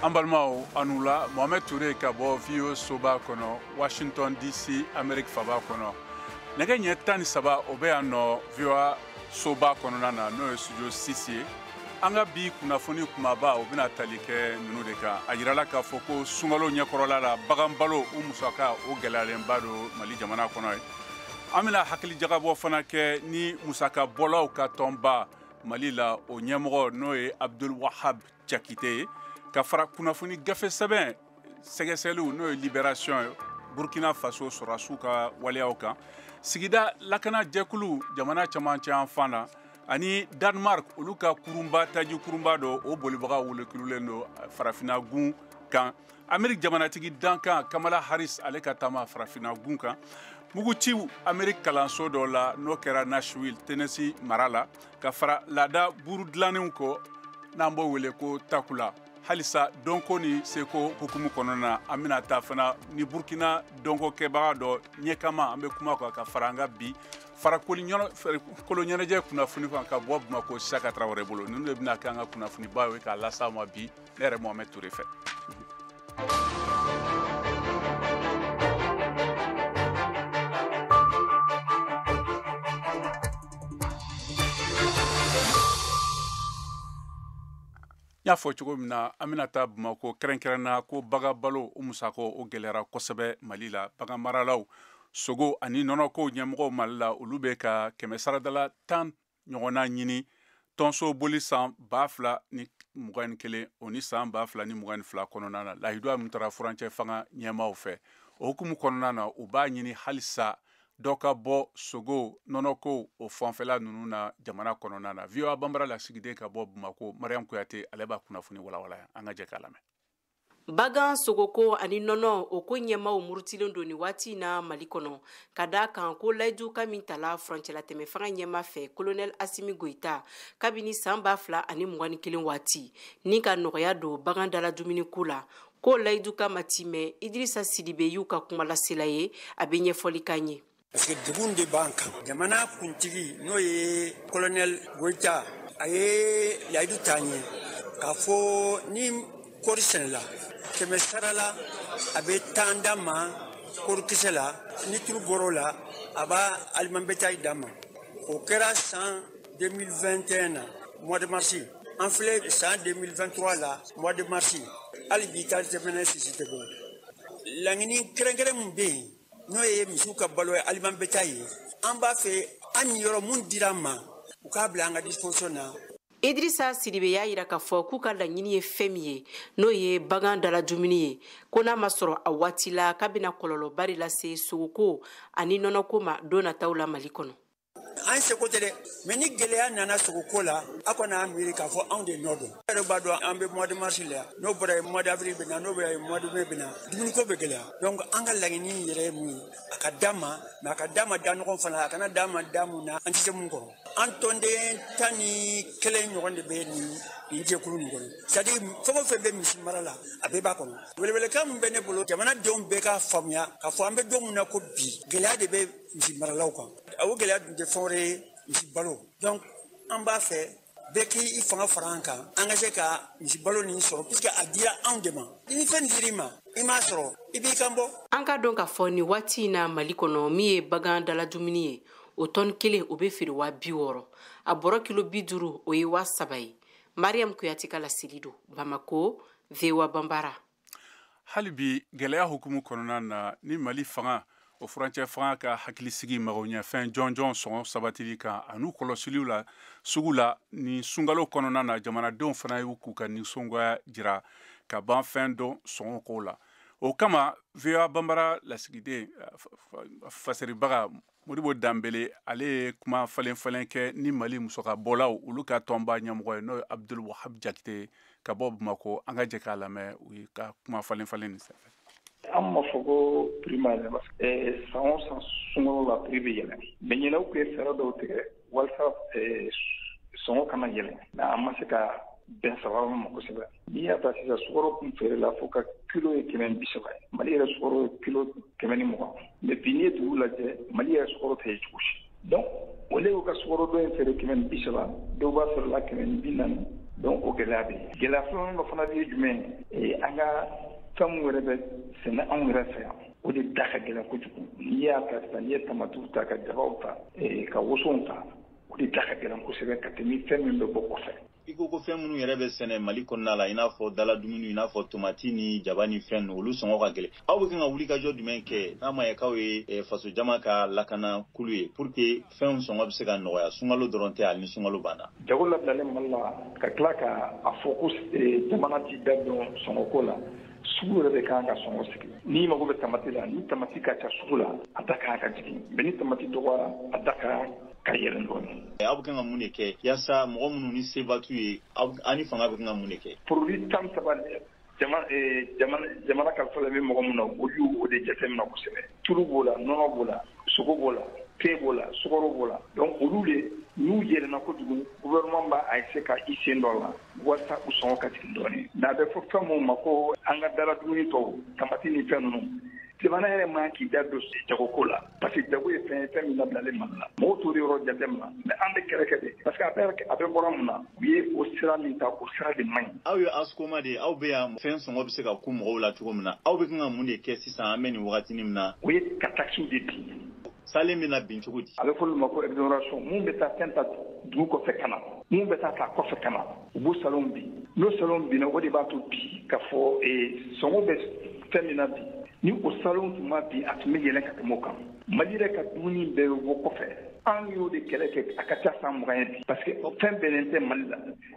An balimaw, aw ni wula. Mohamed Touré ka bɔ VOA soba kɔnɔ, Washington DC, Amérique faba kɔnɔ. Nɛgɛ ɲɛ 13, o bɛ yan nɔ VOA soba kɔnɔna na, n'o ye studio 6 ye. An ka bi kunnafoni kumaba, o bɛna tali kɛ ninnu de kan. A yirala k'a fɔ ko sunkalo ɲɛkɔrɔla la, bagan balo o musaka, o gɛlɛyalenba don Mali jamana kɔnɔ ye. An bɛna hakili jagabɔ fana kɛ ni musaka bɔlaw ka tɔnba Mali la, o ɲɛmɔgɔ, n'o ye Abdul Wahab Jakite ye, ka fara kunnafoni gafe sɛbɛn sɛgɛsɛgɛliw, n'o ye Libération ye, Burkina Faso sɔrɔdasiw ka waleyaw kan, sigida lakana jɛkulu jamana camancɛ yan fan na, ani Danemark, olu ka kurunba, taji kurunba dɔ, o bolibaga welekilulen don Farafinna gun kan. Amerique jamanatigi dankan Kamala Harris, ale ka taama Farafinna gun kan. Muguciw Amerique kalanso dɔ la, n'o kɛra Nashville, Tennessee mara la, ka fara laada buru dilannenw kɔ, n'an b'o wele ko takula. Halisa dɔnko ni seko hukumu kɔnɔna na, an bɛna taa fana ni Burkina dɔnko kɛbaga dɔ ɲɛkama, an bɛ kuma kan, ka fara an ka bi farakolo ɲɛnajɛ kunnafoni kan ka bɔ Bamakɔ, Saka Tarawele bolo. Ninnu de bɛna kɛ an ka kunnafonibaw ye k'a las'aw ma bi, ne yɛrɛ Mohamed Touré fɛ. N y'a fɔ cogo min na, an bɛna taa Bamakɔ, kɛrɛnkɛrɛnna ko bagan balo o musakɔ, o gɛlɛyara kosɛbɛ Mali la. Bagan maralaw, sogo ani nɔnɔkow ɲɛmɔgɔw Mali la, olu bɛ ka kɛmɛ saradala 10 ɲɔgɔnna ɲini tɔnso boli san 2021, o ni san 2022 kɔnɔna na, lahiduya min taara furancɛ fanga ɲɛmaaw fɛ. O hukumu kɔnɔna na, u b'a ɲini halisa dɔ ka bɔ sogo, nɔnɔko, o fanfɛla ninnu na jamana kɔnɔna na. VOA Banbara lasigiden ka bɔ Bamakɔ, Mariam Kuyate, ale b'a kunnafoni walawala yan. An ka jɛ k'a lamɛn. Bagan sogoko ani nɔnɔ, o ko ɲɛmaw murutilen don nin waati in na Mali kɔnɔ, ka da kan ko layidu ka min tala furancɛlatɛmɛ fanga ɲɛma fɛ, Colonel Assimi Goïta, kabini san 2021 waati ni ka nɔgɔya don bagan dala dumuniko la, ko layidu ka ma timɛ. Idrissa Sidibe y'u ka kumalasela ye, a bɛ ɲɛfɔli k'an ye. Parce que degun de b'an kan. Jamana kuntigi, n'o ye Colonel Goïta, a ye layidu ta an ye k'a fɔ ni kɔɔri sɛnɛla, 100 sara la, a bɛ 10 d'an ma kɔɔrikisɛ la, ni tulu bɔr'o la, a b'a aliment bétail d'an ma. O kɛra san 2021 na, mois de mars. An filɛ san 2023 la, mois de mars. Hali bi taali tɛ fɛnɛ, sisi tɛ bɔ. Laɲini kɛrɛnkɛrɛn min bɛ yen, n'o ye misiw ka balo ye, aliment bétail ye, an b'a fɛ an niyɔrɔ mun dira an ma, u k'a bila an ka disposition na. Idrissa Sidibe y'a yira k'a fɔ k'u ka laɲini ye fɛn min ye, n'o ye bagan dala dumuni ye, ko n'a ma sɔrɔ a waati la, k'a bɛna kɔlɔlɔba de lase sogoko ani nɔnɔko ma don nataw la Mali kɔnɔ. An seko tɛ dɛ, mais ni gɛlɛya nana sogoko la, a kɔni an miiri k'a fɔ anw de nɔ don. E yɛrɛ b'a dɔn, an bɛ mois de mars la yan, n'o bɔra yen, mois d'avril bɛ na, n'o bɔra yen, mois de mai bɛ na, dumuniko bɛ gɛlɛya. Donc an ka laɲini yɛrɛ ye mun ye? A ka d'an ma, mais a ka d'an ma da ɲɔgɔn fana, a kana d'an ma da mun na, an tɛ se mun kɔrɔ. An tɔnden 11 ɲɔgɔn de bɛ nin jɛkulu nin kɔnɔ. C'est à dire fɛn o fɛn bɛ misi mara la, a bɛɛ b'a kɔnɔ. Welewelekan min bɛ ne bolo, jamanadenw bɛɛ k'a faamuya k'a fɔ an bɛ don min na ko bi, gɛlɛya de bɛ misi maralaw kan. O gɛlɛya dun tɛ fɛn wɛrɛ ye, misi balo. Donc an b'a fɛ bɛɛ k'i fanga fara an kan, an ka se ka misi balo nin sɔrɔ, puisque a dira anw de ma. Ni fɛn dir'i ma, i m'a sɔrɔ, i b'i kan bɔ. An ka dɔn k'a fɔ nin waati in na Mali kɔnɔ, min ye bagan dala dumuni ye, o tɔni kelen, o bɛ feere 60 000, a bɔrɔ kilo 50, o ye 3000 ye. Mariam Kuyate ka laseli don Bamako, VOA Banbara. Hali bi gɛlɛya hukumu kɔnɔna na, ni Mali fanga, o furancɛ fanga ka hakilisigi magoɲɛfɛn jɔnjɔn sɔngɔ sabatili kan an'u kɔlɔsiliw la sugu la ni sunkalo kɔnɔna na, jamanadenw fana y'u k'u ka nisɔngoya jira ka ban fɛn dɔ sɔngɔ kow la. O kama, VOA Banbara lasigiden fasiribaga Modibo Danbele, ale ye kuma falen falen kɛ ni Mali musakabɔlaw, olu ka tɔnba ɲɛmɔgɔ ye, n'o ye Abdul Wahab Jakite ka bɔ Bamakɔ. An ka jɛ k'a lamɛn u ye ka kuma falen falen nin senfɛ. An m'a fɔ ko prix ma yɛlɛ, parce que san o san sunkalo la, prix bɛ yɛlɛ, mais ɲinɛ u tun ye fɛɛrɛ dɔw tigɛ walasa sɔngɔ kana yɛlɛ, mais an ma se ka bɛn sababa ma kosɛbɛ. N'i y'a ta sisan, sukaro kun feerela fo ka kilo ye 130 ye, Mali yɛrɛ sukaro ye kilo 120, mais bi n'i ye dugu lajɛ, Mali yɛrɛ sukaro tɛ ye cogo si. Donc olu y'u ka sukaro dɔ in feere 130, dɔw b'a feere la 140. Donc o gɛlɛya bɛ yen. Gɛlɛya filanan dɔ fana bɛ ye jumɛn ye? An ka fɛn minnu yɛrɛ bɛ sɛnɛ anw yɛrɛ fɛ yan, o de da ka gɛlɛn kojugu. N'i y'a ta sisan, n'i ye tamatiw ta, ka jabaw ta, ka wosow ta, o de da ka gɛlɛn kosɛbɛ ka tɛmɛ fɛn min bɛ bɔ kɔfɛ. I ko ko fɛn minnu yɛrɛ bɛ sɛnɛ Mali kɔnɔna la, i n'a fɔ dala dumuni, i n'a fɔ tomati ni jaba ni fɛn ninnu, olu sɔngɔ ka gɛlɛn. Aw bɛ kan ka wulikajɔ jumɛn kɛ n'a ma ye k'aw ye fasojama ka lakana kulu ye, pour que fɛnw sɔngɔ bɛ se ka nɔgɔya, sunkalo dɔrɔn tɛ, hali ni sunkalo banna? Jago labilalen Mali la, ka tila ka a fɔ ko jamana t'i da dɔn sɔngɔko la, sugu yɛrɛ de kan ka sɔngɔ sigi. N'i mago bɛ tamati la, ni tamati ka ca sugu la, a da kan ka jigin, mais ni tamati dɔgɔyara, a da kan ka yɛlɛn dɔɔnin. Aw bɛ kan ka mun de kɛ yaasa mɔgɔ minnu ni seba t'u ye, aw ni fanga bɛ kan ka mun de kɛ? Produit 13 jamana kalifa la bɛ mɔgɔ min na, olu y'o de jateminɛ kosɛbɛ. Tulu b'o la, nɔnɔ b'o la, sogo b'o la, te b'o la, sukaro b'o la. Donc olu de n'u yɛlɛnna kojugu, gouvernement b'a essayer ka i sen dɔ la walasa u sɔngɔ ka jigin dɔɔnin. Mais a bɛ fɔ fɛn min ma ko an ka dala dumuni tɔw, tamati ni fɛn ninnu, jamana yɛrɛ man k'i da don jagoko la, parce que jago ye fɛn ye, fɛn min labilalen Mali la. Mɔgɔw t'o de yɔrɔ jateminɛ, mais an bɛ kɛlɛ kɛ de, parce que a bɛ bɔra mun na, u ye o sira min ta, o sira de man ɲi. Aw ye ASCOMA de ye, aw bɛ yan fɛn sɔngɔ bɛ se ka kun mɔgɔw la cogo min na, aw bɛ kan ka mun de kɛ sisan, an bɛ nin wagatinin min na? O ye ka taxes de bin. Salen bɛna bin cogo di? A bɛ fɔ olu ma ko exonération. Mun bɛ taa fɛn ta dugu kɔfɛ ka na, mun bɛ taa ta kɔfɛ ka na, u b'o salon bin. N'o salon binna, o de b'a to bi ka fɔ sɔngɔ bɛ fɛn min na bi, ni o salon tun ma bin, a tun bɛ yɛlɛn ka tɛmɛ o kan. Mali yɛrɛ ka dumuni bɛɛ bɛ bɔ kɔfɛ. An y'o de kɛlɛ kɛ, a ka ca san 20 ye bi, parce que fɛn bɛnnen tɛ Mali la.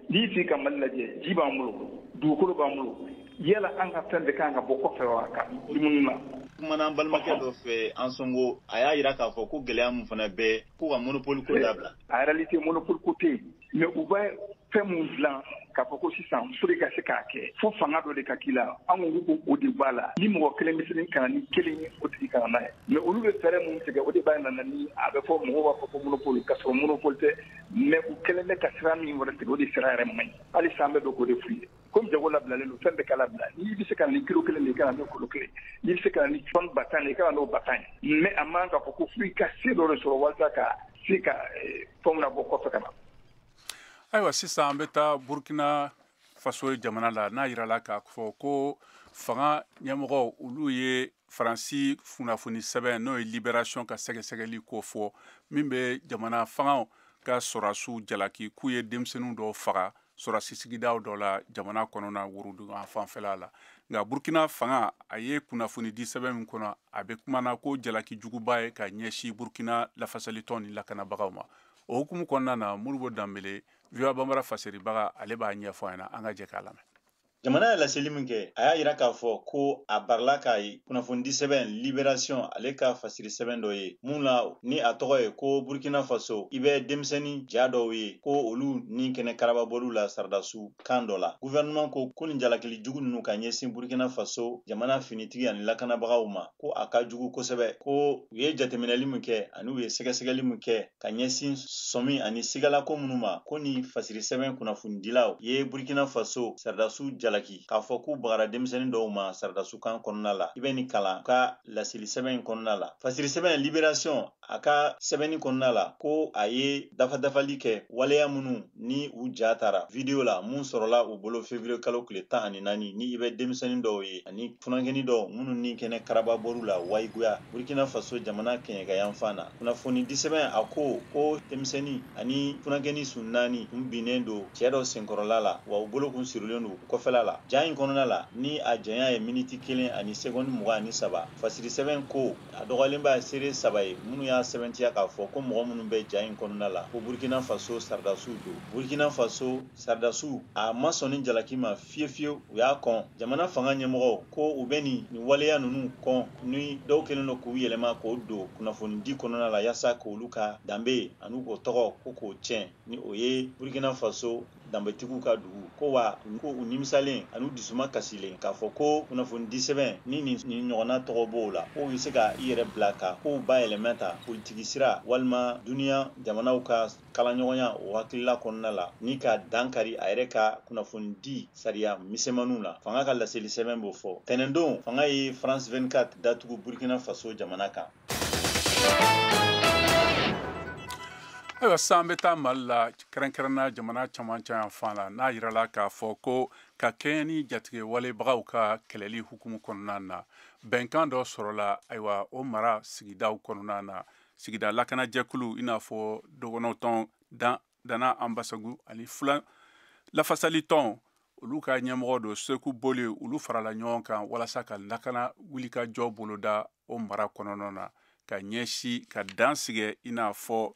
N'i sigi ka Mali lajɛ, ji b'an bolo, dugukolo b'an bolo, yala an ka fɛn bɛɛ kan ka bɔ kɔfɛ wa ka dumuni na? Kumana an balimakɛ dɔ fɛ, Ansongo, a y'a jira k'a fɔ ko gɛlɛya min fana bɛ k'u ka monopole ko dabila. En réalité monopole ko tɛ yen, mais u bɛ fɛn mun dilan k'a fɔ ko sisan fo de ka se k'a kɛ, fo fanga dɔ de ka k'i la. An ko o de b'a la, ni mɔgɔ kelen bɛ se ka na ni kelen ye, o tigi ka na n'a ye. Mais olu bɛ fɛɛrɛ mun tigɛ, o de b'a nana ni a bɛ fɔ mɔgɔw b'a fɔ ko monopole, k'a sɔrɔ monopole tɛ, mais u kɛlen bɛ ka sira min wɛrɛ tigɛ, o de sira yɛrɛ man ɲi. Hali san bɛ don k'o de f'u ye. Komi jago labilalen don, fɛn bɛɛ ka labila. N'i bɛ se ka na ni kilo kelen de ye, i ka na n'o kilo kelen. N'i bɛ se ka na ni tɔni 10 000 ye, i ka na n'o 10 000 ye. Mais a man k'a fɔ ko fo i ka se dɔ de sɔrɔ walasa ka se ka fɛnw labɔ kɔfɛ ka na. Ayiwa, sisan an bɛ taa Burkina Faso jamana la, n'a yirala k'a fɔ ko fanga ɲɛmɔgɔw, olu ye Faransi kunnafoni sɛbɛn, n'o ye Libération ka sɛgɛsɛgɛli ko fɔ, min bɛ jamana fangaw ka sɔrɔdasiw jalaki k'u ye denmisɛnnin dɔw faga sɔrɔdasi sigidaw dɔ la jamana kɔnɔna worodugu fanfɛla la. Nka Burkina fanga, a ye kunnafoni di sɛbɛn min kɔnɔ, a bɛ kumana ko jalaki juguba ye ka ɲɛsin Burkina lafasalitɔn ni lakanabagaw ma. O hukumu kɔnɔna na, Modibo Danbele, VOA Bambara fasiribaga, ale b'a ɲɛfɔ an ɲɛna, an ka jɛ k'a lamɛn. Jamana ye laseli min kɛ, a y'a yira k'a fɔ ko a barila k'a ye kunnafonidi sɛbɛn Libération, ale ka fasiri sɛbɛn dɔ ye mun la ni a tɔgɔ ye ko Burkina Faso, i bɛ denmisɛnnin ja dɔw ye ko olu ni kɛnɛ karababɔliw la sɔrɔdasiw kan dɔ la. Gouvernement ko ko nin jalakili jugu ninnu ka ɲɛsin Burkina Faso jamana finitigi ani lakanabagaw ma, ko a ka jugu kosɛbɛ, ko u ye jateminɛli min kɛ ani u ye sɛgɛsɛgɛli min kɛ ka ɲɛsin sɔmi ani sigalako minnu ma, ko ni fasiri sɛbɛn kunnafonidilaw ye Burkina Faso sɔrɔdasiw jalaki k'a fɔ k'u bagara denmisɛnnin dɔw ma sɔrɔdasiw kan kɔnɔna la. I bɛ nin kalan ka laseli sɛbɛn in kɔnɔna la. Fasiri sɛbɛn Libération, a ka sɛbɛnni kɔnɔna la, ko a ye dafa-dafali kɛ waleya minnu ni u ja tara video la mun sɔrɔla u bolo février kalo tile 14, ni i bɛ denmisɛnnin dɔw ye ani funankɛnin dɔw minnu ni kɛnɛ karababɔriw la Wayiguya, Burkina Faso jamana kɛɲɛka yanfan na. Kunnafoni di sɛbɛn a ko ko denmisɛnnin ani funankɛnin sun 4 kun binnen don cɛɛ dɔ senkɔrɔla la, wa u bolo kun sirilen don kɔfɛla la. Ja in kɔnɔna la, ni a janya ye miniti 1 ani seconde 23, fasiri sɛbɛn ko a dɔgɔyalenba seere 3 ye minnu y'a sɛbɛntiya k'a fɔ ko mɔgɔ minnu bɛ ja in kɔnɔna la, ko Burkina Faso sɔrɔdasiw don. Burkina Faso sɔrɔdasiw a ma sɔn ni jalaki ma fiye fiyewu, u y'a kɔn. Jamana fanga ɲɛmɔgɔw ko u bɛ nin waleya ninnu kɔn, ni dɔw kɛlen don k'u yɛlɛma k'o don kunnafonidi kɔnɔna la yaasa k'olu ka danbe ani k'o tɔgɔ ko k'o tiɲɛ, ni o ye Burkina Faso danbetigiw ka dugu ko, wa ko u nimisalen ani u dusuma kasilen k'a fɔ ko kunnafonidi sɛbɛn ni nin ɲɔgɔnna tɔgɔ b'o la, ko u bɛ se ka i yɛrɛ bila ka kow bayɛlɛma ta politiki sira walima duniya jamanaw ka kalaɲɔgɔnya o hakilila kɔnɔna la, ni ka dan kari a yɛrɛ ka kunnafonidi sariya misɛnmaninw la. Fanga ka laseli sɛbɛn b'o fɔ. Tɛnɛndon, fanga ye France 24 datugu Burkina Faso jamana kan. Ayiwa, sisan an bɛ taa Mali la, kɛrɛnkɛrɛnna jamana camancɛ yan fan la, n'a yirala k'a fɔ ko ka kɛɲɛ ni jatigɛ walebagaw ka kɛlɛli hukumu kɔnɔna na, bɛnkan dɔ sɔrɔla. Ayiwa, o mara sigidaw kɔnɔna na, sigida lakanajɛkulu i n'a fɔ dɔgɔnɔtɔn Dana Ambasagu ani Fula lafasalitɔn, olu ka ɲɛmɔgɔ don Seku Boli, olu farala ɲɔgɔn kan walasa ka lakana wulikajɔ boloda o mara kɔnɔna na, ka ɲɛsin ka dan sigɛ i n'a fɔ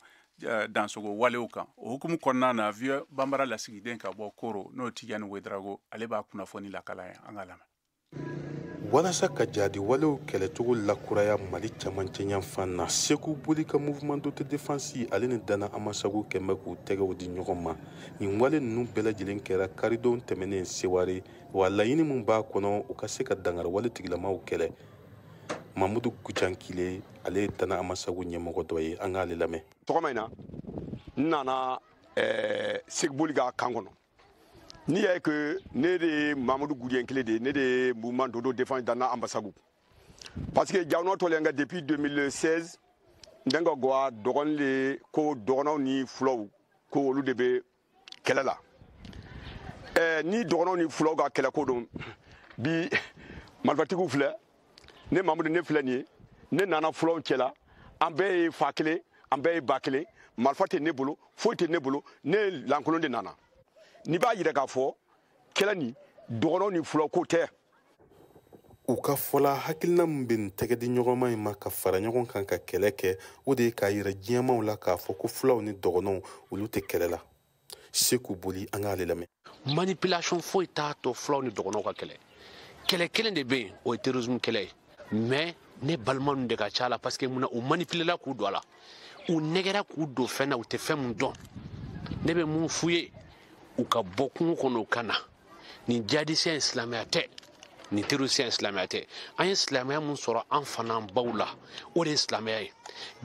dansogo walew kan. O hukumu kɔnɔna na, VOA Banbara lasigiden ka bɔ Koro, n'o Tijani Wedarago, ale b'a kunnafoni lakala ye. An ka lamɛn. Walasa ka jadi walew kɛlɛcogo lakuraya Mali camancɛ yanfan na, Seku Boli ka Mouvement d'Autodéfense ale ni Dana Amasagu kɛn bɛ k'u tɛgɛw di ɲɔgɔn ma. Nin wale ninnu bɛɛ lajɛlen kɛra karidon tɛmɛnen Seware. Wa laɲini min b'a kɔnɔ, u ka se ka dangari wale tigilamaw kɛlɛ. Mamudu Gujankile, ale ye Dana Amasagu ɲɛmɔgɔ dɔ ye. An k'ale lamɛn. Tɔgɔma in na, n nana Seku Boli ka kan kɔnɔ. N'i y'a ye que ne de ye Mamudu Gujankile de ye, ne de ye Mouvement d'Autodéfense Dana Ambasagu, parce que jawnɔ tɔlen ka depuis 2016 n ka gwa dɔgɔnin le ko dɔgɔnɔw ni fulaw ko olu de bɛ kɛlɛ la. Ni dɔgɔnɔw ni fulaw ka kɛlɛ ko don, bi marifatigiw filɛ, ne Mamudu ne filɛ nin ye, ne nana fulaw cɛla, an bɛɛ ye fa kelen, an bɛɛ ye ba kelen, marifa tɛ ne bolo, foyi tɛ ne bolo, ne lankolon de nana. N'i b'a yira k'a fɔ kɛlɛ ni dɔgɔnɔw ni fulaw ko tɛ. U ka fɔla, hakilina min bɛ nin tɛgɛ di ɲɔgɔnma in ma ka fara ɲɔgɔn kan ka kɛlɛ kɛ, o de ye k'a yira diɲɛmaw la k'a fɔ ko fulaw ni dɔgɔnɔw, olu tɛ kɛlɛ la. Seku Boli, an k'ale lamɛn. Manipulation foyi t'a to fulaw ni dɔgɔnɔw ka kɛlɛ. Kɛlɛ kelen de bɛ yen, o ye terrorisme kɛlɛ ye. Mais ne balima ninnu de ka ca la, parce que munna u manipulela k'u don a la, u nɛgɛra k'u don fɛn na, u tɛ fɛn mun dɔn. Ne bɛ mun f'u ye, u ka bɔ kungo kɔnɔ, u ka na. Nin jihadisiya in, silamɛya tɛ, nin terrorisiya in, silamɛya tɛ. An ye silamɛya mun sɔrɔ an fa n'an baw la, o de ye silamɛya ye.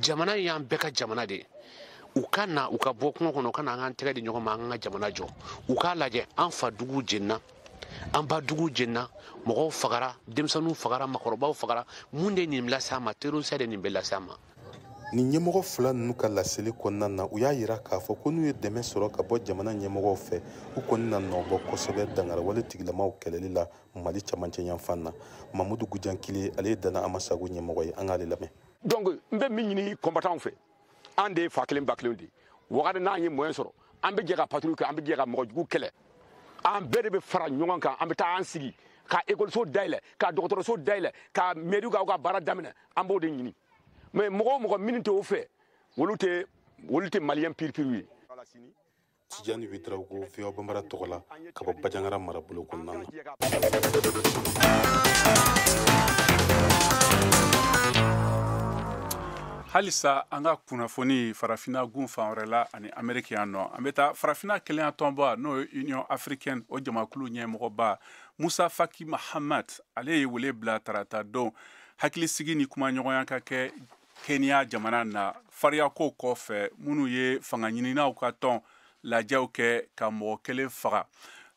Jamana in y'an bɛɛ ka jamana de ye. U ka na, u ka bɔ kungo kɔnɔ, u ka na an k'an tɛgɛ di ɲɔgɔn ma, an ka jamana jɔ. U k'a lajɛ, an fa dugu jenina, an ba dugu jenina, mɔgɔw fagara, denmisɛnninw fagara, makɔrɔbaw fagara. Mun de ye nin lase an ma? Terrorisiya de nin bɛ lase an ma. Nin ɲɛmɔgɔ fila ninnu ka laseli kɔnɔna na, u y'a yira k'a fɔ ko n'u ye dɛmɛ sɔrɔ ka bɔ jamana ɲɛmɔgɔw fɛ, u kɔni na nɔ bɔ kosɛbɛ dangarawale tigilamaw kɛlɛli la Mali camancɛ yanfan na. Mamudu Gujankile, ale ye Dana Amasagu ɲɛmɔgɔ ye. An k'ale lamɛn. Donc n bɛ min ɲini combattant fɛ, an de ye fa kelen ba kelen de ye. Wagati n'an ye moyen sɔrɔ, an bɛ jɛ ka patrouille kɛ, an bɛ jɛ ka mɔgɔ jugu kɛlɛ, an bɛɛ de bɛ fara ɲɔgɔn kan, an bɛ taa an sigi ka ekɔliso dayɛlɛ, ka dɔgɔtɔrɔso dayɛlɛ, ka mairie k'aw ka baara daminɛ. An b'o de ɲini. Mais mɔgɔ o mɔgɔ minnu tɛ o fɛ, olu tɛ malien pur pur ye. Tijani Widrago, VOA Banbara tɔgɔ la, ka bɔ Bajangara marabolo kɔnɔna na. Halisa an ka kunnafoni Farafina gun fan wɛrɛ la ani Ameriki yan nɔ, an bɛ taa Farafina kelenya tɔnba, n'o ye Union africaine, o jamakulu ɲɛmɔgɔba Musa Faki Mahamat, ale ye wele bila tarata don hakilisigi ni kumaɲɔgɔnya ka kɛ Kenya jamana na, fariyako kɔfɛ minnu ye fanga ɲininaw ka tɔn lajɛw kɛ ka mɔgɔ kelen faga.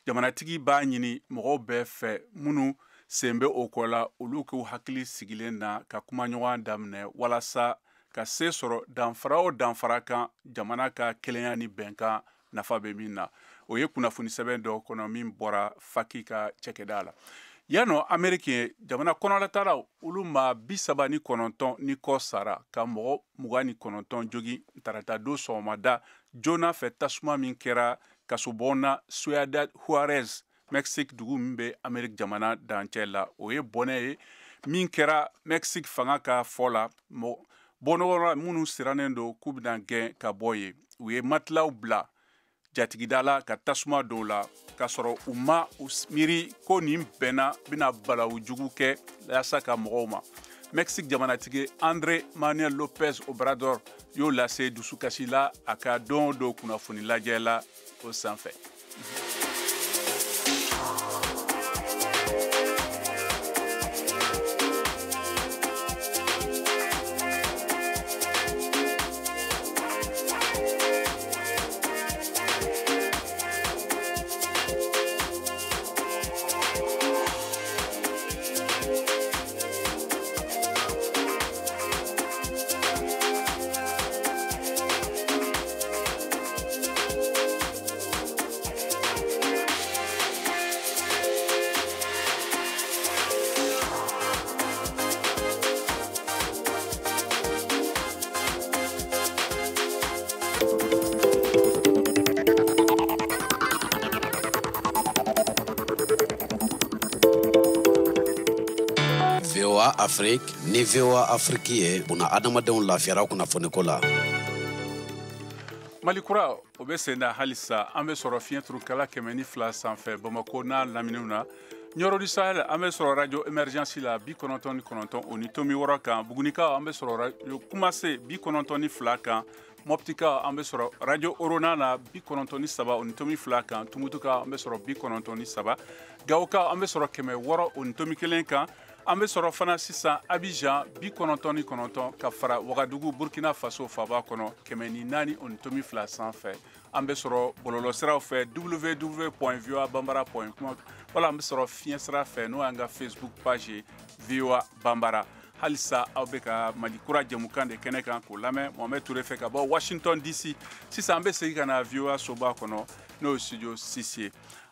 Jamanatigi b'a ɲini mɔgɔw bɛɛ fɛ minnu sen bɛ o kɔ la, olu k'u hakili sigilen na ka kumaɲɔgɔn daminɛ walasa ka se sɔrɔ danfara o danfara kan, jamana ka kelenya ni bɛnkan nafa bɛ min na. O ye kunnafoni sɛbɛn dɔ kɔnɔ min bɔra Faki ka cɛkɛda la. Yan Ameriki jamana kɔnɔlatalaw, olu maa 39 ni kɔ sara ka mɔgɔ 29 jogi tarata don sɔgɔmada joona fɛ, tasuma min kɛra kasobɔn na Ciudad Juarez, Mexique dugu min bɛ Ameriki jamana dancɛ la. O ye bɔnɛ ye min kɛra Mexique fanga ka fɔ la, bɔnɔgɔra minnu sirannen don k'u bɛna gɛn ka bɔ yen, u ye matilaw bila jatigida la ka tasuma dɔw la, k'a sɔrɔ u ma u miiri ko nin bɛnna bɛna balawu jugu kɛ yaasa ka mɔgɔw ma. Mexique jamanatigi Andre Manuel Lopez Obrador y'o lase dusukasi la a ka don o don kunnafoni lajɛ la o sanfɛ. VOA Afrique ni VOA Afrique ye buna adamadenw lafiyara kunnafoniko la. Mali kura o bɛ sen na halisa, an bɛ sɔrɔ fiɲɛ turukala 102 sanfɛ Bamakɔ n'a laminiw na. Ɲɔrɔ du Sahel, an bɛ sɔrɔ radio Emergence la 99.6 kan. Bugunikaw, an bɛ sɔrɔ radio Kumase 92 kan. Moptikaw, an bɛ sɔrɔ radio Orona na 93.2 kan. Tumutukaw, an bɛ sɔrɔ 93. Gawokaw, an bɛ sɔrɔ 600.1 kan. An bɛ sɔrɔ fana sisan Abidjan 99 ka fara Wagadugu Burkina Faso faaba kɔnɔ 104.2 sanfɛ. An bɛ sɔrɔ bɔlɔlɔsiraw fɛ www.voabambara.com, wala an bɛ sɔrɔ fiɲɛ sira fɛ n'o y'an ka Facebook page ye VOA Bambara. Halisa aw bɛ ka Mali kura jɛmukan de kɛnɛ kan k'o lamɛn Mohamed Touré fɛ ka bɔ Washington DC. Sisan an bɛ segin ka na VOA soba kɔnɔ n'o ye studio 6 ye.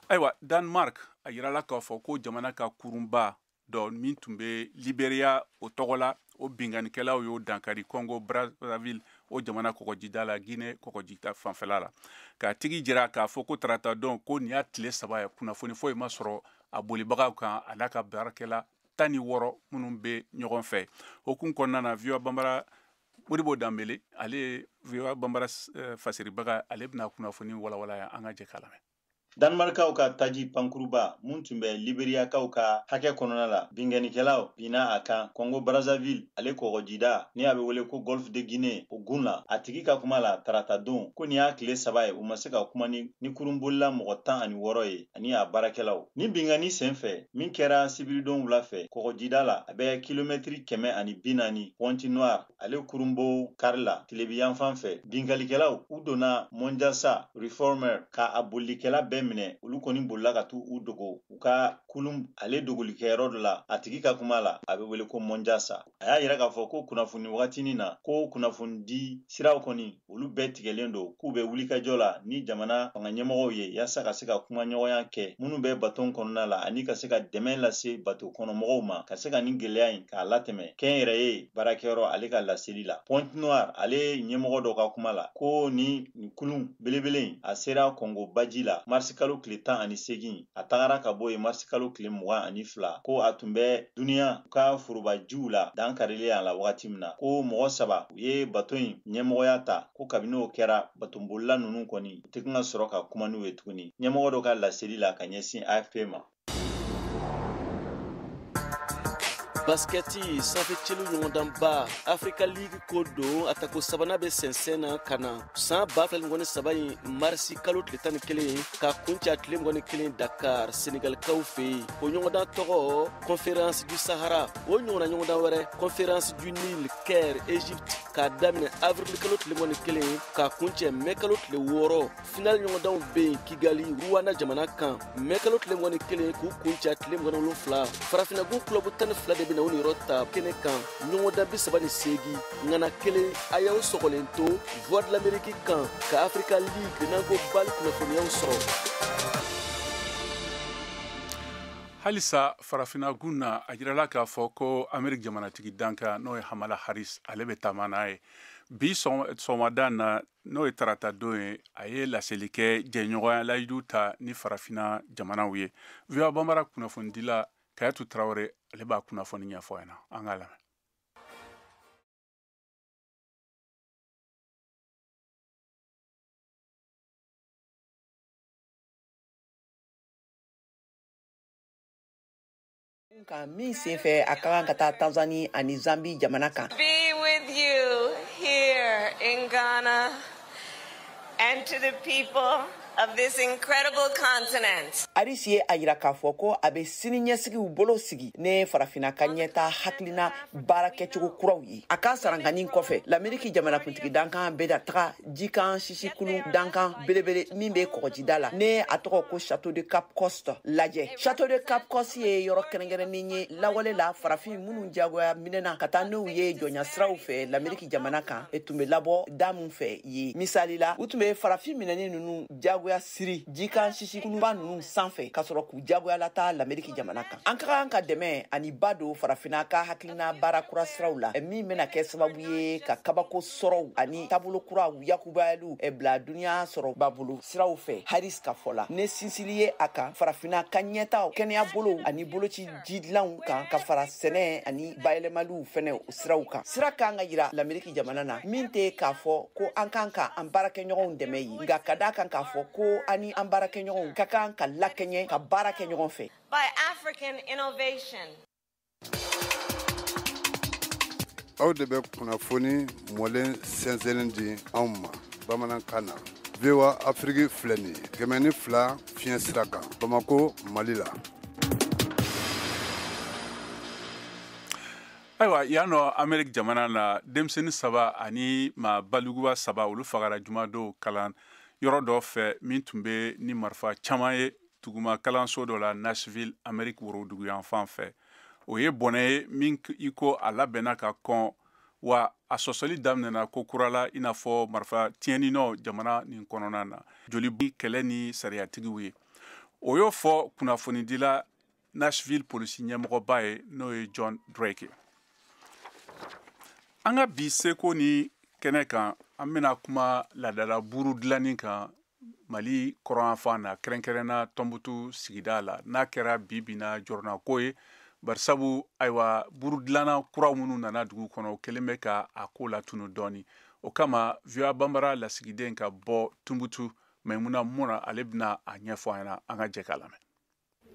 Ayiwa, Danemark a yirala k'a fɔ ko jamana ka kurunba dɔ min tun bɛ Liberia o tɔgɔ la, o binkannikɛlaw y'o dankari Congo Brazzaville o jamana kɔgɔjida la, Guinée kɔgɔjida fanfɛla la. K'a tigi jira k'a fɔ ko tarata don ko nin y'a tile 3 ye, kunnafoni foyi ma sɔrɔ a bolibagaw kan a n'a ka baarakɛla 16 minnu bɛ ɲɔgɔn fɛ. O kun kɔnɔna na, VOA Bambara Modibo Danbele, ale ye VOA Bambara fasiribaga, ale bɛna kunnafoni walawala yan, an ka jɛ k'a lamɛn. Danmarkaw ka taji pankuruba mun tun bɛ Liberiyakaw ka hakɛ kɔnɔna la, binkannikɛlaw binna a kan Congo Brazzaville ale kɔgɔjida ni a bɛ wele ko Golfe de Guinée o gun la. A tigi ka kuma la tarata don ko nin y'a tile 3 ye, u ma se ka kuma ni kurunbolila mɔgɔ 16 ye ani a baarakɛlaw. Ni binkanni senfɛ min kɛra sibiridon wula fɛ kɔgɔjida la, a bɛ kilomɛtiri 140 Pointe Noire ale kurunbo kari la tilebiyanfan fɛ. Binkannikɛlaw u donna Monjasa Reformer ka a bolikɛla bɛɛ minɛ, olu kɔni bolila ka t'u u dogo u ka kulun ale dogolikɛyɔrɔ dɔ la. A tigi ka kuma la, a bɛ wele ko Monjasa. A y'a yira k'a fɔ ko kunnafoni wagatinin na ko kunnafoni di siraw kɔni olu bɛɛ tigɛlen don, k'u bɛ wulikajɔ la ni jamana fanga ɲɛmɔgɔw ye yaasa ka se ka kumaɲɔgɔnya kɛ minnu bɛ baton kɔnɔna la ani ka se ka dɛmɛ lase bato kɔnɔmɔgɔw ma ka se ka nin gɛlɛya in k'a latɛmɛ kɛnyɛrɛye baarakɛyɔrɔ ale ka laseli la. Pointe Noire ale ɲɛmɔgɔ dɔ ka kuma la ko ni kulun belebele in a sera Kɔngo baji la marisi kalo tile 18, a tagara ka bɔ yen marisi kalo tile 22, ko a tun bɛ duniya ka forobajiw la dankarilen a la wagati min na, ko mɔgɔ 3 u ye bato in ɲɛmɔgɔya ta, ko kabini o kɛra batonbolila ninnu kɔni u tɛ kan ka sɔrɔ ka kuma n'u ye tuguni. Ɲɛmɔgɔ dɔ ka laseli la ka ɲɛsin AFP ma. Baskɛti sanfɛcelu ɲɔgɔndanba Africa League ko don, a tako sabanan bɛ sɛnsɛn na ka na san 2023 in marisi kalo tile 11 ka kuncɛ tile 21 Dakar Senegalikaw fɛ yen. O ɲɔgɔndan tɔgɔ Conférence du Sahara. O ɲɔgɔnna ɲɔgɔndan wɛrɛ Conférence du Nil Caire Egypte k'a daminɛ avril kalo tile 21 ka kuncɛ mɛ kalo tile 6. Final ɲɔgɔndanw bɛ yen Kigali Rwanda jamana kan mɛ kalo tile 21 k'u kuncɛ tile 27. Farafinnagun club 12 de bɛ o ni yɔrɔ ta kɛnɛ kan ɲɔgɔndan 38 ŋana kelen. A y'aw sɔgɔlen to Voix de l'Amérique kan ka Africa League n'an ko bali kunnafoniyaw sɔrɔ. Halisa farafinna gun na, a jirala k'a fɔ ko Ameriki jamanatigi dankan n'o ye Kamala Harris, ale bɛ taama n'a ye bi sɔgɔmada na, n'o ye tarata don ye. A ye laseli kɛ jɛɲɔgɔnya layidu ta ni farafinna jamanaw ye. VOA Bambara kunnafonidila Kayatu Tarawele, ale b'a kunnafoni ɲɛfɔ ɲɛna, an k'a lamɛn. Ka min senfɛ a ka kan ka taa Tanzanie ani Zambi jamana kan. Be with you here in Ghana and to the people of this incredible continent. Harris ye a yira k'a fɔ ko a bɛ sini ɲɛsigiw bolo sigi ne farafinna ka ɲɛta hakilina baara kɛcogo kuraw ye. A ka sarankani kɔfɛ, Lameriki jamanakuntigi dankan bɛ da taga jikan sisikulu dankan belebele min bɛ kɔgɔjida la ne a tɔgɔ ko Château de Cap Coste lajɛ. Château de Cap Coste ye yɔrɔ kɛrɛnkɛrɛnnen ye lawale la, farafin minnu jagoya minɛna ka taa n'u ye jɔnya siraw fɛ Lameriki jamana kan, e tun bɛ labɔ da mun fɛ ye. Misali la, u tun bɛ farafin minɛni ninnu jagoya jagoya siri jikan sisi kuluba ninnu sanfɛ ka sɔrɔ k'u jagoya lataa Lameriki jamana kan. An ka kan ka dɛmɛ ani ba don farafinna ka hakilina baara kura siraw la min bɛna kɛ sababu ye ka kabako sɔrɔw ani taabolo kuraw yakubayaliw bila duniya sɔrɔba bolo siraw fɛ. Harris ka fɔ la, ne sinsili ye a kan farafinna ka ɲɛtaw kɛnɛya bolow ani boloci jidilanw kan ka fara sɛnɛ ani bayɛlɛmaliw fɛnɛ siraw kan. Sira kan ka yira Lameriki jamana na min tɛ k'a fɔ ko an kan ka an baarakɛɲɔgɔnw dɛmɛ ye, nka ka d'a kan k'a fɔ ko an ni an baarakɛɲɔgɔnw ka kan ka lakɛɲɛ ka baara kɛ ɲɔgɔn fɛ. By African innovation. Aw de bɛ kunnafoni mɔlen sɛnsɛnnen di anw ma bamanankan na. VOA Afrique filɛ nin ye 102 fiɲɛ sira kan Bamako, Mali la. Ayiwa, yan nɔ Amerique jamana na, denmisɛnnin 3 ani maa balikuba 3 olu fagara jumadon kalan yɔrɔ dɔ fɛ min tun bɛ ni marifa caman ye duguma kalanso dɔ la Nashville, Amerique woroduguyanfan fɛ. O ye bɔnɛ ye min i ko a labɛnna ka kɔn, wa a sɔsɔli daminɛna ko kura la i n'a fɔ marifa tiɲɛninɔ jamana nin kɔnɔna na, joli kɛlɛ ni sariyatigiw ye. O y'o fɔ kunnafonidila Nashville polisi ɲɛmɔgɔba ye, n'o ye John Drake ye. An ka bi seko ni kɛnɛ kan, an bɛna kuma laadala buru dilanni kan Mali kɔrɔnyanfan na, kɛrɛnkɛrɛnna Tɔnbutu sigida la, n'a kɛra bi bi na jɔrɔnako ye. Barisabu ayiwa, buru dilanna kuraw minnu nana dugu kɔnɔ, o kɛlen bɛ ka a ko latunu dɔɔni. O kama VOA Banbara lasigiden ka bɔ Tɔnbutu, Maimuna Muna, ale bɛna a ɲɛfɔ an ɲɛna. An ka jɛ k'a lamɛn.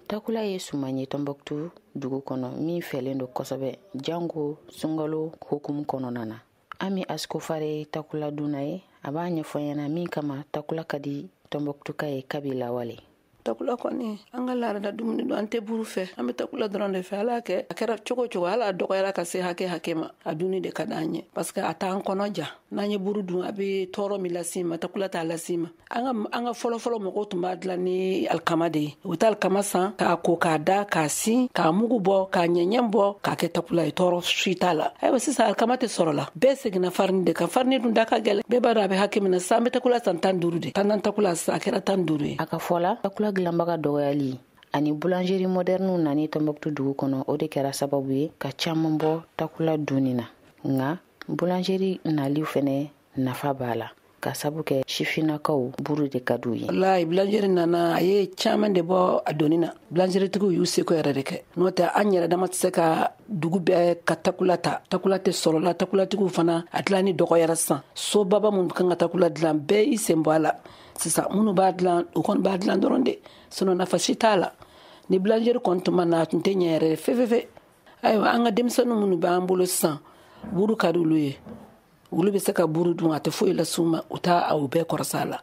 Takula ye suman ye Tɔnbɔkutu dugu kɔnɔ min fɛlen don kosɛbɛ jango sunkalo hukumu kɔnɔna na. Ami Askofare ye takula dunna ye, a b'a ɲɛfɔ ɲɛna min kama takula ka di Tɔnbɔkutuka ye kabi lawale. Takula kɔni an ka laada dumuni don, an tɛ buru fɛ, an bɛ takula dɔrɔn de fɛ. Ala kɛ a kɛra cogo cogo, ala dɔgɔyara ka se hakɛ ma, a dunni de ka d'an ye parce que a t'an kɔnɔ ja. N'an ye buru dun, a bɛ tɔɔrɔ min las'i ma, takula t'a las'i ma. An ka fɔlɔfɔlɔ mɔgɔw tun b'a dilan ni alikama de ye. U bɛ taa alikama san k'a ko, k'a da, k'a sin, k'a mugu bɔ, k'a ɲɛɲɛ bɔ, k'a kɛ takula ye, tɔɔrɔ si t'a la. Ayiwa, sisan alikama tɛ sɔrɔ la, bɛɛ seginna farini de kan. Farini dun da ka gɛlɛn, bɛɛ b'a dɔn a bɛ hakɛ min na. Sisan an bɛ takula san 15 de, 10 takula sisan a kɛra 15 ye. A ka fɔ la, takula dilanbaga dɔgɔyali ani boulangerie moderne nani Tɔnbɔkutu dugu kɔnɔ, o de kɛra sababu ye ka caman bɔ takula dunni na. Nka boulangerie nali fɛnɛ nafa b'a la, ka sabu kɛ sifinnakaw buru de ka d'u ye. Walayi, boulangerie nana, a ye caman de bɔ a donni na. Boulangeritigiw y'u seko yɛrɛ de kɛ, n'o tɛ an yɛrɛ dama tɛ se ka dugu bɛɛ ka takula ta. Takula tɛ sɔrɔ la, takulatigiw fana a dilanni dɔgɔyara sisan. So baba minnu kan ka takula dilan, bɛɛ y'i sen bɔ a la sisan. Minnu b'a dilan, u kɔni b'a dilan dɔrɔn de, sinon nafa si t'a la. Ni boulangerie kɔni tun ma na, a tun tɛ ɲɛ yɛrɛ fefefe. Ayiwa, an ka denmisɛnnin minnu b'an bolo sisan, buru ka di olu ye, olu bɛ se ka buru dun, a tɛ foyi las'u ma, u t'a u bɛɛ kɔrɔsa a la.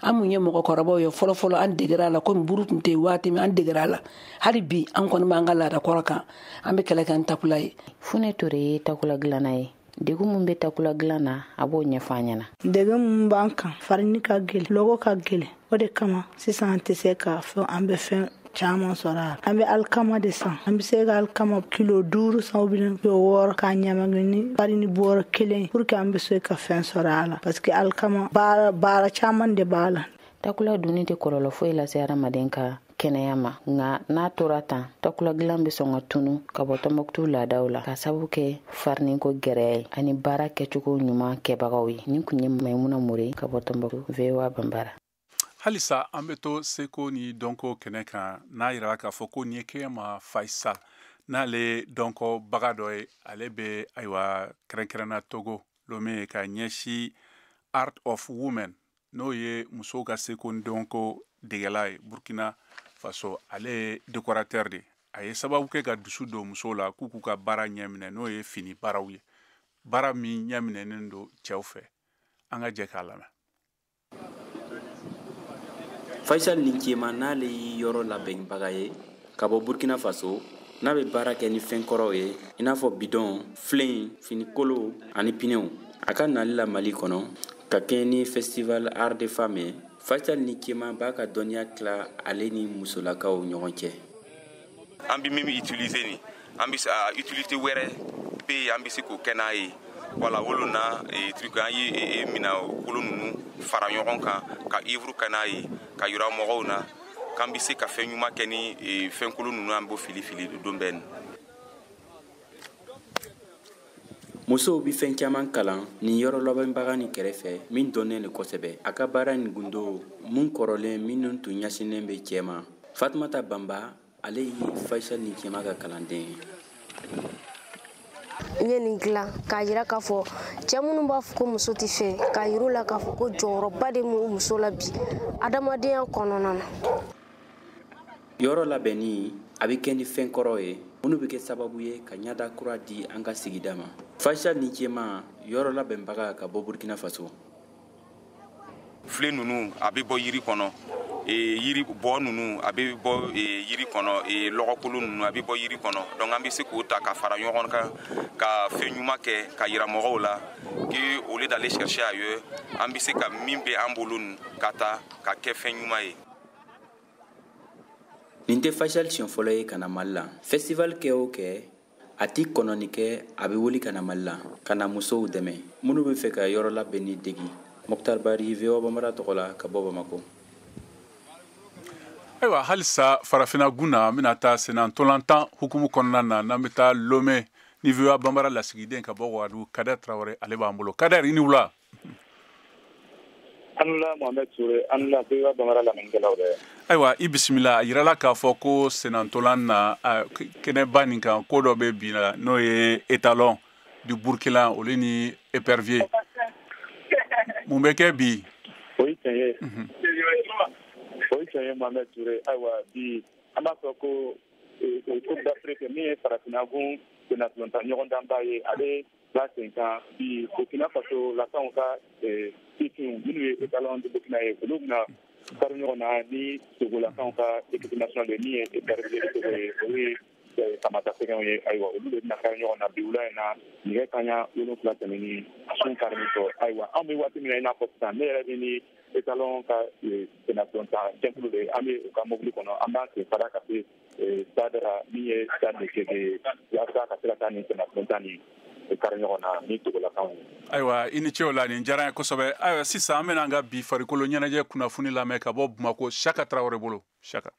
An mun ye mɔgɔkɔrɔbaw ye, fɔlɔfɔlɔ an degera a la, komi buru tun tɛ yen waati min, an degera a la. Hali bi an kɔni b'an ka laada kɔrɔ kan, an bɛ kɛlɛ kɛ ni takula ye. Fune Ture ye takula dilanna ye. Degun min bɛ takula dilan na, a b'o ɲɛfɔ an ɲɛna. Degun min b'an kan, farini ka gɛlɛn, lɔgɔ ka gɛlɛn, o de kama sisan an tɛ se k'a fɔ an bɛ fɛn caman sɔrɔ a la. An bɛ alikama de san, an bɛ se ka alikama kilo 5 san ou bien kilo 6 k'a ɲagami ni farini bɔrɔ 1 pour que an bɛ se ka fɛn sɔrɔ a la, parce que alikama baara caman de b'a la. Takula dunni tɛ kɔlɔlɔ foyi lase hadamaden ka kɛnɛya ma, nka n'a tora tan, takula dilan bɛ sɔn ka tunu ka bɔ Tɔnbɔkutu laadaw la ka sabu kɛ fariniko gɛrɛya ye ani baara kɛcogo ɲuman kɛbagaw ye. Nin kun ye Maimuna More ka bɔ Tɔnbɔkutu, VOA Banbara. Halisa an bɛ to seko ni dɔnko kɛnɛ kan, n'a yirala k'a fɔ ko Niekema Faisal, n'ale dɔnkobaga dɔ ye, ale bɛ ayiwa kɛrɛnkɛrɛnna Togo Lome ka ɲɛsin Art of Women, n'o ye musow ka seko ni dɔnko degela ye Burkina Faso. Ale ye décorateur de, a ye sababu kɛ ka dusu don musow la k'u k'u ka baara ɲɛminɛ, n'o ye fini baaraw ye, baara min ɲɛminɛnen don cɛw fɛ. An ka jɛ k'a lamɛn. Faisal Ninkema, n'ale ye yɔrɔ labɛnbaga ye ka bɔ Burkina Faso, n'a bɛ baara kɛ ni fɛn kɔrɔw ye i n'a fɔ bidɔn, filen, finikolo ani pinɛw. A ka nali la Mali kɔnɔ ka kɛɲɛ ni festival Art des Femmes ye, Faisal Ninkema b'a ka dɔnniya tila ale ni musolakaw ɲɔgɔn cɛ. An bɛ min utiliser nin, an bɛ utilité wɛrɛ bɛ yen, an bɛ se k'o kɛ n'a ye. Wala wolo na truc, an ye minɛn kolo ninnu fara ɲɔgɔn kan ka œuvre kɛ n'a ye, ka ka yira mɔgɔw na k'an bɛ se ka fɛn ɲuman kɛ ni fɛnkolon ninnu, an b'o fili fili don bɛɛ. Musow bɛ fɛn caman kalan nin yɔrɔ labɛnbaga nin kɛrɛfɛ min dɔnnen don kosɛbɛ. A ka baara nin gundo mun kɔrɔlen minnu tun ɲɛsinnen bɛ cɛ ma. Fatumata Banba, ale ye Faisal Nikiema ka kalanden ye. N ye nin dilan k'a jira k'a fɔ cɛ minnu b'a fɔ ko muso tɛ fɛn, k'a yir'u la k'a fɔ ko jɔyɔrɔba de b'u muso la bi adamadenya kɔnɔna na. Yɔrɔ labɛnni a bɛ kɛ ni fɛn kɔrɔ ye minnu bɛ kɛ sababu ye ka ɲɛda kura di an ka sigida ma. Faisal Nikiema, yɔrɔ labɛnbaga ka bɔ Burkina Faso. Filen ninnu a bɛ bɔ yiri kɔnɔ, yiri bɔ ninnu a bɛ bɔ yiri kɔnɔ, lɔgɔkolo ninnu a bɛ bɔ yiri kɔnɔ. Donc an bɛ se k'o ta ka fara ɲɔgɔn kan ka fɛn ɲuman kɛ ka yira mɔgɔw la que au lieu d'aller chercher ailleurs, an bɛ se ka min bɛ an bolo ninnu ka ta ka kɛ fɛn ɲuman ye. Nin tɛ Faisal siɲɛ fɔlɔ ye ka na Mali la. Festival kɛ o kɛ, a ti kɔnɔni kɛ, a bɛ wuli ka na Mali la ka na musow dɛmɛ minnu bɛ fɛ ka yɔrɔ labɛnni degi. Mokhtar Bari, VOA Bambara tɔgɔ la ka bɔ Bamakɔ. Ayiwa, halisa farafinna gun na, an bɛna taa senna ntolantan hukumu kɔnɔna na, n'an bɛ taa Lomé ni VOA Bambara lasigiden ka bɔ Wagadugu, Kader Traoré, ale b'an bolo. Kader, i ni wula. An wula Mohamed Touré, an wula VOA Bambara lamɛnnikɛlaw dɛ. Ayiwa, i bisimila. A yirala k'a fɔ ko sennantolan na kɛnɛba nin kan, ko dɔ bɛ bi la, n'o ye Étalon du Burkina olu ni Épervier. Mun bɛ kɛ bi? O ye tiɲɛ ye. O ye tiɲɛ ye Mohamed Touré. Ayiwa, bi an b'a fɔ ko Coupe d'Afrique min ye farafinna-gun sennantolatan ɲɔgɔndanba ye, a bɛ bila sen kan bi. Burkina Faso lakaw ka sifinw minnu ye Étalon du Burkina ye, olu bɛna kari ɲɔgɔn na ni Togolakaw ka équipe nationale ye min ye Épervier de Togo ye, olu ye kamata sɛgɛnw ye. Ayiwa, olu de bɛna kari ɲɔgɔn na bi wula in na nɛgɛ kanɲɛ 7 tɛmɛni sun kari min kɔ. Ayiwa, anw bɛ waati min na i n'a fɔ sisan, ne yɛrɛ bɛ ni Étalon ka sennantolatan jɛkulu de ye, an bɛ u ka mobili kɔnɔ, an b'an sen fara ka se stade la min ye stade de Kégué ye, walasa ka se ka taa nin sennantolatan nin kari ɲɔgɔn na ni Togolakaw ye. Ayiwa, i ni ce o la, nin diyara n ye kosɛbɛ. Ayiwa, sisan an bɛna an ka bi farikolo ɲɛnajɛ kunnafoni lamɛn ka bɔ Bamakɔ, Saka Tarawele bolo. Saka.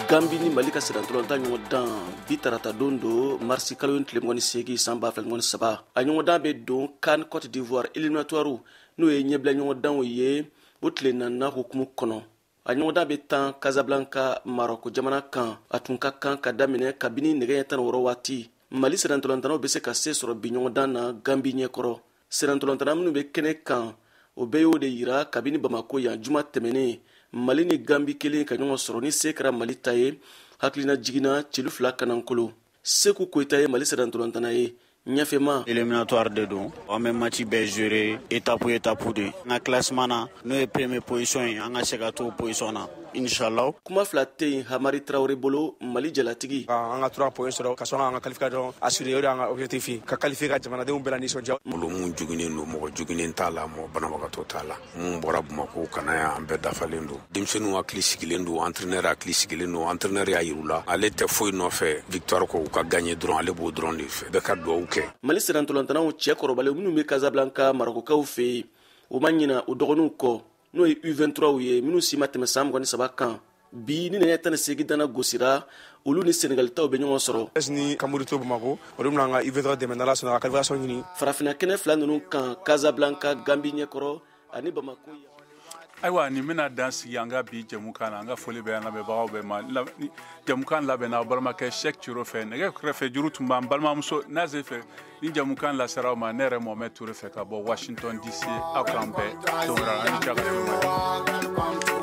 Gambi ni Mali ka sennantolatan ɲɔgɔndan bi tarata don don marisi kalo tile 28 san 2023. A ɲɔgɔndan bɛ don CAN Côte d'Ivoire éliminatoire, n'o ye ɲɛbila ɲɔgɔndanw ye, o tile naaninan hukumu kɔnɔ. A ɲɔgɔndan bɛ tan Casablanca, Maroc jamana kan. A tun ka kan ka daminɛ kabini nɛgɛ ɲɛ 16 waati. Mali sennantolatannaw bɛ se ka se sɔrɔ bi ɲɔgɔndan na Gambi ɲɛkɔrɔ. Sennantolatanna minnu bɛ kɛnɛ kan, o bɛɛ y'o de yira kabini Bamako yan juma tɛmɛnen. Mali ni Gambi kelen ka ɲɔgɔn sɔrɔ, ni se kɛra Mali ta ye, hakilina jiginna celu fila kanankolo. Seku Koyita ye Mali sennantolatanna ye ɲɛfɛma. Éliminatoire de don, an bɛ match bɛɛ gérer étape étape de. An ka classement na, n'o ye premier position ye, an ka se ka to position na, inshallah. Kuma fila tɛ yen Hamari Traoré bolo, Mali jalatigi. An ka 3 points sɔrɔ ka sɔn k'an ka qualification assurer, o de y'an ka objectif ye, ka qualifier ka jamanadenw bɛɛ la nisɔndiya. Bolo mun joginen don, mɔgɔ joginen t'a la, mɔgɔ banabagatɔ t'a la. Mun bɔra Bamakɔ ka na yan, an bɛɛ dafalen don. Denmisɛnninw hakili sigilen don, entraîneur hakili sigilen don, entraîneur y'a yir'u la ale tɛ foyi nɔfɛ victoire kɔ, u ka gagner dɔrɔn, ale b'o dɔrɔn de fɛ. Bɛɛ ka duwawu kɛ. Mali sennantolatannaw cɛ kɔrɔbalen minnu bɛ Casablanca Marokokaw fɛ yen, u ma ɲina u dɔgɔninw kɔ, n'o ye U23 ye, minnu si ma tɛmɛ san 23 kan. Bi ni nɛgɛ 18 dana gosira, olu ni Senegalitaw bɛ ɲɔgɔn sɔrɔ. Ni Kamuru to Bamakɔ, olu bɛna an ka U23 dɛmɛ n'Ala sɔnna ka qualification ɲini. Farafinna kɛnɛ fila ninnu kan, Casablanca Gambi ɲɛkɔrɔ ani Bamakɔ. Ayiwa, nin bɛna dan sigi an ka bi jɛmukan na. An ka foli bɛ an lamɛnbagaw bɛɛ ma. Jɛmukan labɛnna aw balimakɛ Sɛk Ciro fɛ, nɛgɛ kɛrɛfɛ juru tun b'an balimamuso Naze fɛ. Ni jɛmukan lasera aw ma ne yɛrɛ Mohamed Touré fɛ ka bɔ Washington DC. Aw k'an bɛn don wɛrɛ, an ni ce.